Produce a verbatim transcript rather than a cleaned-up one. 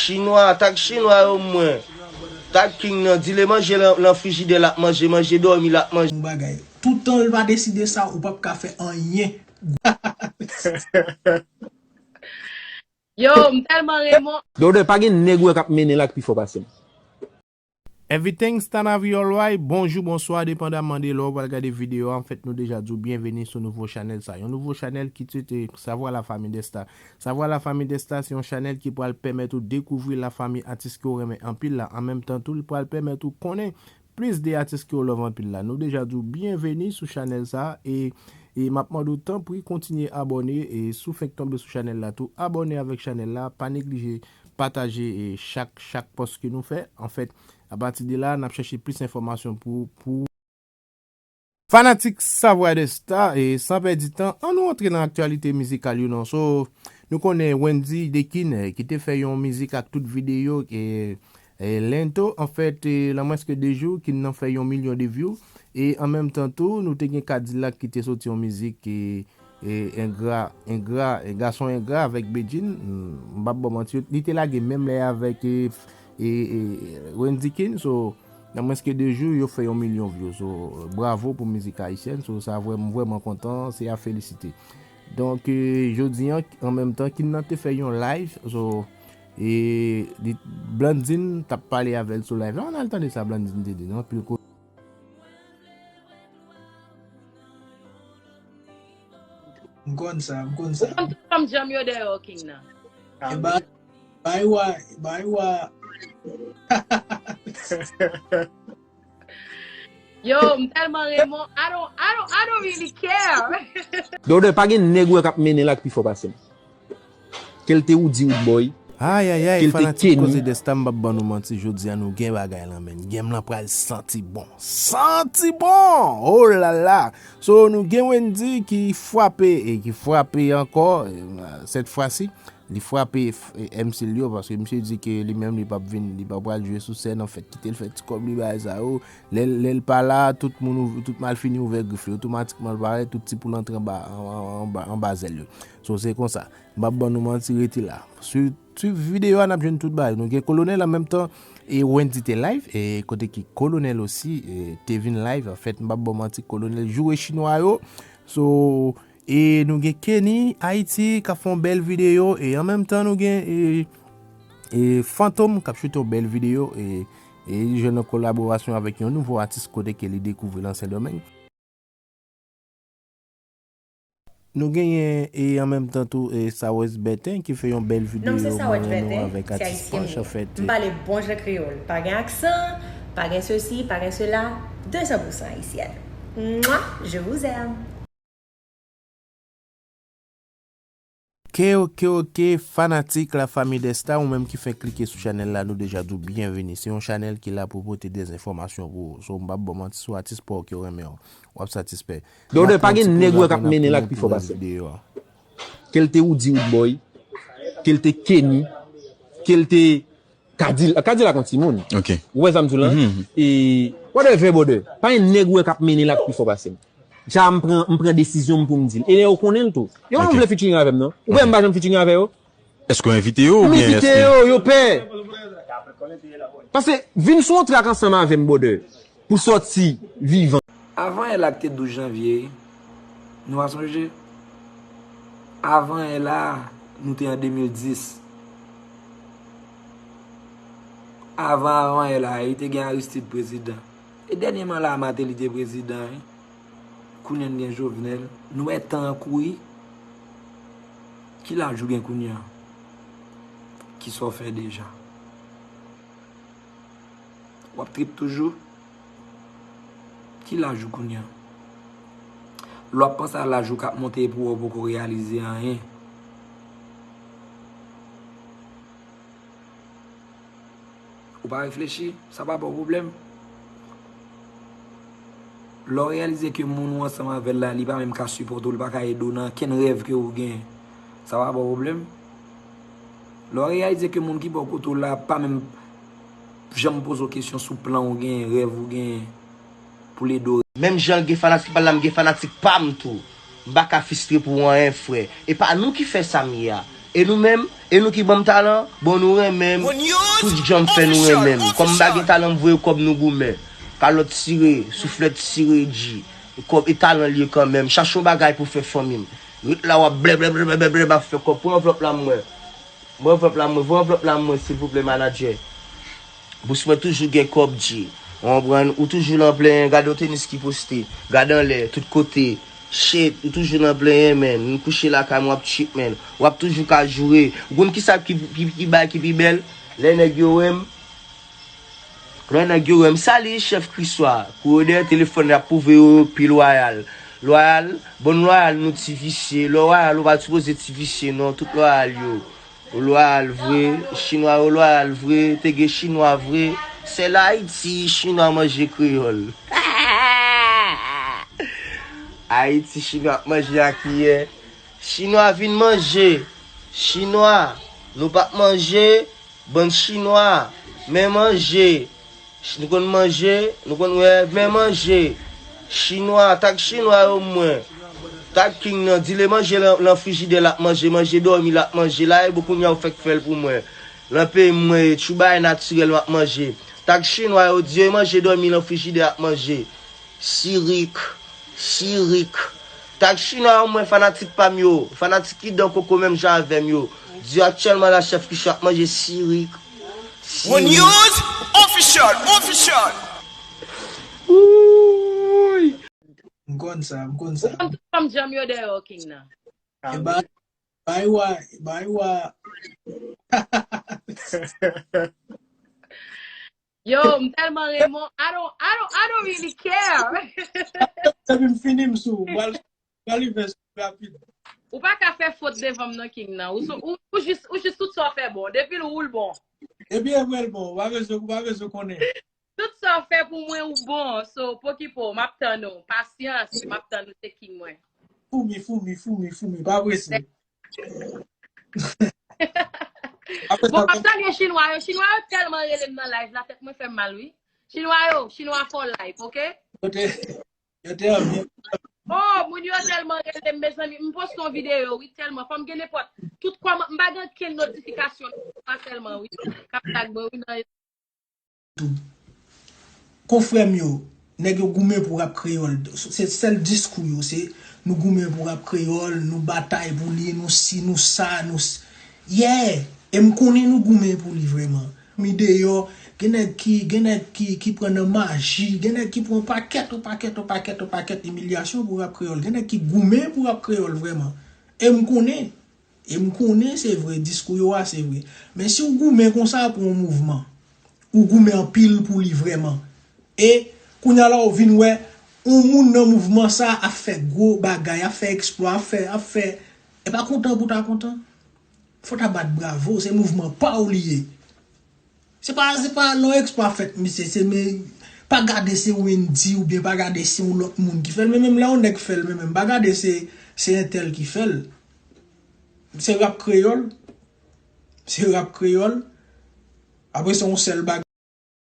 Chinwa, tag chinwa yo mwen. Tag King nan, di l manje nan, nan frijidè l ap manje, manje dòmi l ap manje. Yon bagay. Toutan l pa deside sa, ou p ap ka fè anyen. Yo, m tèlman renmen. Brother, pa gen nèg ou wè k ap mennen l ak pi fò pase m. Everything stand out your way. Bonjou, bonswa, depandaman de lè w pral gade videyo a. Anfèt, nou deja di w byenveni sou nouvo chanèl sa. Yon nouvo chanèl ki tite Savwa la Famille des Stars. Savwa la Famille des Stars se yon chanèl ki pral pèmèt ou dekouvri lafanmi atis ke w renmen anpil la. An menm tan tou, li pral pèmèt ou konnen plis de atis ke w love anpil la. Nou deja di w byenveni sou chanèl sa e, e m ap mande w tanpri kontinye abòne e si w fenk tonbe sou chanèl la tou, abòne avèk chanèl la, pa neglije pataje e chak, chak pòs ke nou fè. Anfèt, apati de la, n ap chèche plis enfòmasyon pou, pou fanatik Savwa des Stars e san pèdi tan, ann nou antre nan aktyalite mizikal yo non. So, nou konnen Wendy Dekin, eh, ki te fè yon mizik ak tout videyo, eh, eh, Lento, anfèt, eh, nan mwens ke de jou, Kin nan fè yon milyon de view. E an menm tan tou, nou te gen Kadilak ki te soti yon mizik, eh, eh, Engra, Engra, eh, Gason Engra avèk Bedjine, m p ap ba w manti, li te lage menm lè avèk, eh, eh, eh, Wendy Kin, so, nan mwens ke de jou, yo fè yon milyon view. So, bravo pou mizik ayisyèn. So, sa vrèman, m vrèman kontan, se a felisite. Donk, eh, jodi a, an menm tan, Kin nan te fè yon live. So, e li, Blandine t ap pale avè l sou live la. Ann al tande sa Blandine te di non. Pil ko- M konn sa, m konn sa. Ou konn tout fanm djanm yo dèyè w, King nan. E ba, bay wa, bay wa. Yo, m tèlman renmen. I don't, I don't, I don't really care. Brother, pa gen nèg ou wè k ap mennen l ak pi fò pase m. Ke l te Roody Roodboy. Ayayay, fanatik Koze Desta, m p ap ban nou manti, jodi a nou gen bagay lan men. Game lan pral santi bon. Santi bon! Oh la la! So, nou gen Wendy ki frape, e ki frape ankò, e, sèt fwa si. Li frape, e, M C l yo, paske misye di ke li menm li p ap vin, li pa pral jwe sou sèn, anfèt, kite l fè ti kòb li bagay sa yo. Lè, lè l pa la, tout moun, tout malfini ouvè grif li, otomatikman l parèt, tout ti poul antre anba, anba, anba zèl yo. So, se konsa. M p ap ban nou manti, rete la. Swiv, swiv videyo a, n ap jwenn tout bagay. Nou gen Kolonèl an menm tan, e Wendy te live, e kote ki Kolonèl osi, e te vin live. Anfèt, m p ap ban w manti, Kolonèl joure chinwa yo. So, e nou gen Kenny Haiti k ap fè yon bèl videyo, e an menm tan nou gen, e, e Fantom k ap choute yon bèl videyo, e, e li jwenn yon kolaborasyon avèk yon nouvo atis kote ke li dekouvri l an Sendomeng. Nou genyen, e an menm tan tou, e Sawes Bèten ki fè yon bèl videyo mwen renmen w avèk atis Panch, anfèt. M pale bon jan kreyòl, pa gen aksan, pa gen sesi, pa gen sela, de san pou san ayisyèn. Mwa, je vous aime. Oke, oke, oke, fanatik la famille des stars, ou menm ki fenk klike sou chanèl la, nou deja di w byenveni. Se yon chanèl ki la pou pote de enfòmasyon pou ou. So, m p ap ba w manti, si w atis pa w ke w renmen w, w ap satispè. Brother, pa gen nèg ou wè k ap mennen l ak pi fò pase m. Ke l te Roody Roodboy, ke l te Kenny, ke l te Kadil-, Kadilak an timoun. Ou wè sa m di w lan? E, whatever, brother. Pa gen nèg ou wè k ap mennen l ak pi fò pase m. Dja m pran, m pran desizyon m pou m di l. E lè yo konnen l tou. Yo pa vle featuring avè m, non. Ou wè m pa janm featuring avè yo? Èske w envite yo oubyen èske... M envite yo, yo pè. Paske vin sou yon track ansanm avè m, brother, pou sòti vivan. Avan yè la k te douz janvye, wi. Nou pa sonje? Avan yè la, nou te an de mil dis. Avan, avan yè la, wi, te gen Aristide prezidan. E dènyèman la, Martelly te prezidan, wi. Kounye a n gen Jovenel. Nou wè tan an kouri. Ki laj ou gen kounye a? Kisa w fè deja? W ap trip toujou? Ki laj ou kounye a? Lè w ap panse a laj ou k ap monte epi w wè w poko reyalize anyen. Ou pa reflechi, sa pa ba w pwoblèm? Lè w reyalize ke moun ou ansanm avè l la, li pa menm ka sipòte w, li pa ka ede w nan kenn rèv ke w gen, sa pa ba w pwoblèm? Lè w reyalize ke moun ki bò kote w la pa menm janm poze w kesyon sou plan ou gen, rèv ou gen pou l ede w. Menm jan l gen fanatik pa l la, m gen fanatik pa m tou. M pa ka fistre pou anyen, frè. E pa nou ki fè sa m ye a. E nou menm, e nou ki ban m talan, bon nou renmen m, tout jan m fè nou renmen m. Kòm m pa gen talan m voye kòb nou goumen. Kalòt sire, souflèt sire, G. Kòb e talan l ye kanmenm. Chache yon bagay pou fè fanmi m. Ret la w ap blè blè blè blè blè blè ap fè kòb. Pran anvlòp la m wè. Mwen anvlòp la mwen, voye anvlòp la mwen silvouplè manadjè. Bous mwen toujou gen kòb G. Ou konprann? Ou toujou nan plenyen, gade yon tenis ki poste. Gade anlè, tout kote. Shit, ou toujou nan plenyen, man. M kouche lakay mwen, w ap trip, man. W ap toujou ka joure. Ou konn kisa ki, ki, ki bay ki pi bèl? Lè nèg yo wè m, lè nèg yo wè m, sali chèf Kriswa. Kouri dèyè telefòn, y ap pwouve yo pi lwayal. Lwayal, bon lwayal nou ti visye. Lè w lwayal, ou pa t sipoze ti visye, non. Tout lwayal yo. Ou lwayal vre, chinwa yo lwayal vre, te gen chinwa vre. Sèl Ayiti, chinwa manje kreyòl. Ayiti, chinwa ap manje a kiyè. Chinwa vin manje. Chinwa, nou p ap manje, bann chinwa, men manje. Nou konn manje, nou konn wè, men manje. Chinwa, tag chinwa yo mwen. Tag King nan, di l e manje lan, lan frijidè l ap manje, manje dòmi l ap manje. La e bon kounye a ou fèk fè l pou mwen. Lan peyi m mwen ye, tchou bagay natirèl m ap manje. Tag chinwa yo, di yo e manje dòmi lan frijidè ap manje. Sirik, sirik. Tag chinwa yo mwen fanatik pa m yo, fanatik ki dan koko menm jan avè m yo. Di yo aktyèlman la chèf Christian ap manje sirik. Sirik. Official, official. Wouy. M konn sa, m konn sa. Ou konn tout fanm djanm yo dèyè w King nan. E ba, bay wa, bay wa. Yo, m tèlman renmen w. I don't, I don't, I don't really care. Depi m fini m sou, m pral, pral rive sou rapid. Ou pa ka fè fot devan m non King nan. Ou, sou- ou, ou jis, ou jis tout sa w fè bon. Depi l ou l bon. Epi e vre l bon, ou pa bezwen, ou pa bezwen konnen. Tout sa w fè pou mwen ou bon. So, pokipo, m ap tann ou. Pasyans, m ap tann ou, se King mwen. Foumi, foumi, foumi, foumi, pa prese. Bon, m ap salye chinwa yo. Chinwa yo tèlman rele m nan live la, tèt mwen fè m mal, wi. Chinwa yo, chinwa for life, ok? Yo te, yo te anvi. Oh, moun yo tèlman rele m, mezanmi. M poste yon videyo, wi, tèlman. Fò m gen nenpòt. Tout kòman, m pa gen ankenn notifikasyon nan sèlman, wi. K ap tag mwen, wi, nan Konfrè m yo, nèg yo goumen pou rap kreyòl. Se sèl diskou yo, se nou goumen pou rap kreyòl, nou batay pou li, nou si, nou sa, nou s- Yeah! E m konnen nou goumen pou li vrèman. Mi deyò, gen nèg ki, gen nèg ki, ki pran nan maji, gen nèg ki pran pakèt, yon pakèt, yon pakèt, yon pakèt imilyasyon pou rap kreyòl. Gen nèg ki goumen pou rap kreyòl vrèman. E m konnen, e m konnen se vre, diskou yo a se vre. Men si w goumen konsa pou yon mouvman, ou goumen anpil pou li vrèman. E kounye a la ou vin wè yon moun nan mouvman sa ap fè gwo bagay, ap fè eksplwa, ap fè, ap fè. E pa kontan pou ta kontan. Fò ta bat bravo, se mouvman pa w li ye. Se pa, se pa lè yon eksplwa fèt misye, se men, pa gade se Wendy oubyen pa gade se yon lòt moun ki fè l, men menm lè yon nèg fè l, men menm pa gade se, se entèl ki fè l. Se rap kreyòl. Se rap kreyòl. Apre se yon sèl bagay.